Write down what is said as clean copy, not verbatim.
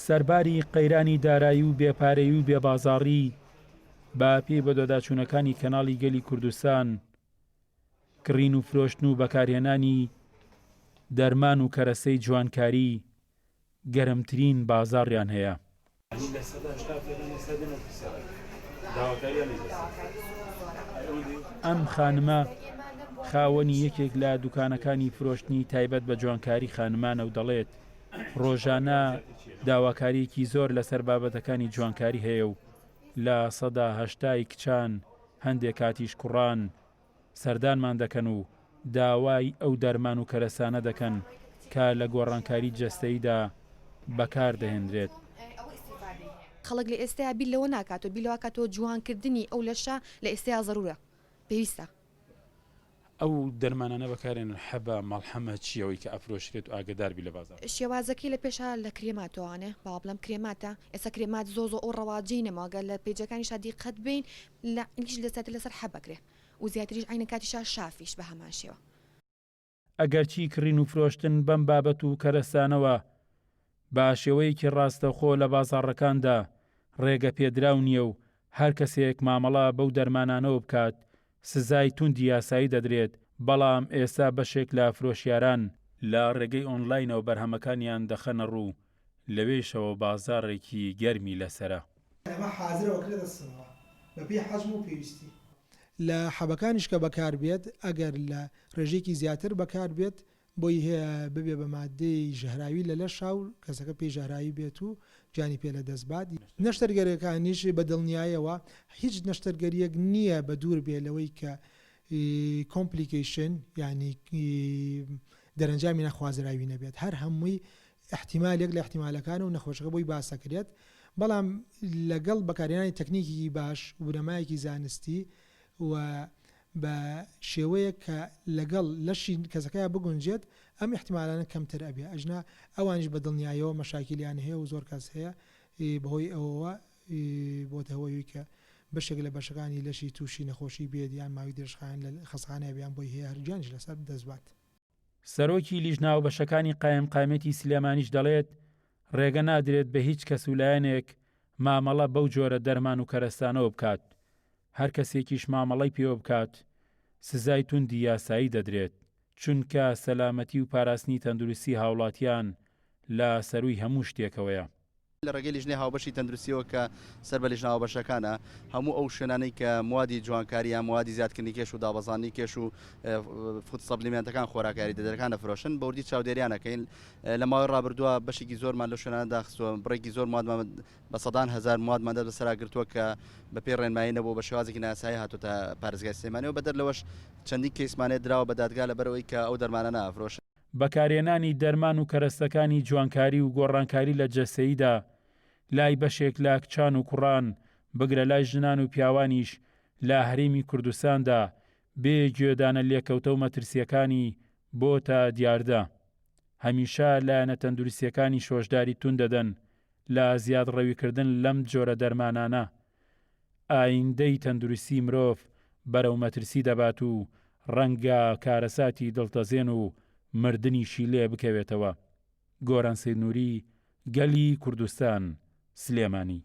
سەرباری قەیرانی دارایی و بێ پارەیی و بێ بازاڕی، بە پێی بەدواداچوونەکانی کەناڵی گەلی کوردستان، کڕین و فرۆشتن و بەکارهێنانی دەرمان و کەرەسەی جوانکاری گەرمترین بازاڕیان هەیە. ئەم خانمە خاوەنی یەکێک لە دوکانەکانی فرۆشتنی تایبەت بە جوانکاری خانمانە و دەڵێت، ڕۆژانە داواکارییەکی زۆر لەسەر بابەتەکانی جوانکاری هەیە و 80% ی کچان هەندێک کاتیش کوڕان سەردانمان دەکەن و داوای ئەو دەرمان و کەرەسانە دەکەن کە لە گۆڕانکاری جەستەییدا بەکار دەهێنرێت. خەڵک لە ئێستایا بیر لەوە ناکاتەوە، بیر لەوە کاتەوە جوانکردنی ئەو لەشە لە ئێستایا زەرورە، پێویستە. ئەو دەرمانانە بەکارێنن حەبە، مەڵحەمە چیە ئەوەی کە ئەفرۆشرێت و ئاگەدار بی لە بازاڕ. شێوازەکەی لە پێشا لە کرێماتەوانێ با بڵێم کرێماتە ئێستا کرێمات زۆ زۆ ئەو ڕەواجەی نەماوە گەر لە پەیجەکانیشا دیقەت بەین لە ئینگلیش لە زیاتر لەسەر حەب ئەکرێ و زیاتریش عەینە کاتیشا شافیش بە هەمان شێوە. ئەگەرچی کڕین و فرۆشتن بەم بابەت و کەرەستانەوە بە شێوەیەکی ڕاستەوخۆ لە بازاڕەکاندا ڕێگە پێدراو نییە و هەر کەسێک مامەڵە بەو دەرمانانەوە بکات سزای توندی یاسایی دەدرێت، بەڵام ئێستا بەشێک لە فرۆشیاران لە ڕێگەی ئۆنلاینەوە بەرهەمەکانیان دەخەنەڕوو، لەوێیشەوە بازاڕێکی گەرمی لەسەرە. ئەمە حازرە ئەکرێتە سنەوە بەپێی حەجم و پێویستی. لە حەبەکانیش کە بەکاربێت ئەگەر لە ڕێژەیەکی زیاتر بەکاربێت بۆی هەیە ببێ بە ماددەی ژەهراوی لە لەشا و کەسەکە پێی ژەهراوی بێت و گیانی پێ لە دەست بات. نەشتەرگەریەکانیش بە دڵنیایەوە هیچ نەشتەرگەریەک نییە بە دوور بێ لەوەی کە complication یانی دەرەنجامی نەخوازراوی نەبێت هەر هەمووی ئیحتیمالێک لە ئیحتیمالەکانە و نەخۆشەکە بۆی باس ئەکرێت بەڵام لەگەڵ بەکارهێنانی تەکنیکێکی باش و بنەمایەکی زانستی و بە شێوەیەک کە لەگەڵ لەشی کەسەکەیا بگونجێت ئەم ئیحتیمالانە کەمتر ئەبێ ئەژنا ئەوانیش بە دڵنیایەوە مەشاکیلیان هەیە و زۆر کەس هەیە بەهۆی ئەوەوە بۆتە هۆی کە بەشێک لە بەشەکانی لەشی تووشی نەخۆشی بێت یان ماوەی درێژخایەن لە خەستەخانەیا بێ یان بۆی هەیە هەر گیانیش لەسەر دەست بات. سەرۆکی لیژنە هاوبەشەکانی قایمقامیەتی سلێمانیش دەڵێت، رێگە نادرێت بە هیچ کەس و لایەنێک مامەڵە بەو جۆرە دەرمان و کەرەستانەوە بکات، هەر کەسێکیش مامەڵەی پێوە بکات سزای توندی یاسایی دەدرێت، چونکە سەلامەتی و پاراستنی تەندروستی هاوڵاتیان لە سەرووی هەموو شتێکەوەیە. لە ڕێگەی لیژنەی هاوبەشی تەندروستیەوە کە سەر بە لیژنە هاوبەشەکانە، هەموو ئەو شوێنانەی کە موادی جوانکاری یان موادی زیادکردنی کێش و دابەزاندنی کێش و food supplement ەکان خۆراکە یاریدەدەرەکان دەفرۆشن بە وردی چاودێریان ئەکەین. لە ماوەی ڕابردووە بەشێکی زۆرمان لەو شوێنانە داخستووە، بڕێکی زۆر موادمان بە سەدان هەزار موادمان دەست بەسەرا گرتووە کە بەپێی ڕێنمایی نەبووە بە شێوازێکی نایاسایی هاتۆتە پارێزگای سلێمانیەوە، بەدەر لەوەش چەندین کەیسمان هەیە دراوە بە دادگا لەبەرئەوەی کە ئەو دەرمانانە ئەفرۆشن. بەکارهێنانی دەرمان و کەرەستەکانی جوانکاری و گۆڕانکاری لە جەستەییدا لای بەشێک لە کچان و کوڕان، بگرە لای ژنان و پیاوانیش لە هەرێمی کوردستاندا بێ گوێدانە لێکەوتە و مەترسییەکانی بۆتە دیاردە. هەمیشە لایەنە تەندروستییەکانیش هۆشداری توند دەدەن لە زیادڕەویکردن لەم جۆرە دەرمانانە ئایندەی تەندروستی مرۆڤ بەرەو مەترسی دەبات و ڕەنگە کارەساتی دڵتەزێن و مردنیشی لێ بکەوێتەوە. گۆران سەیدنوری، گەلی کوردستان، سلێمانی.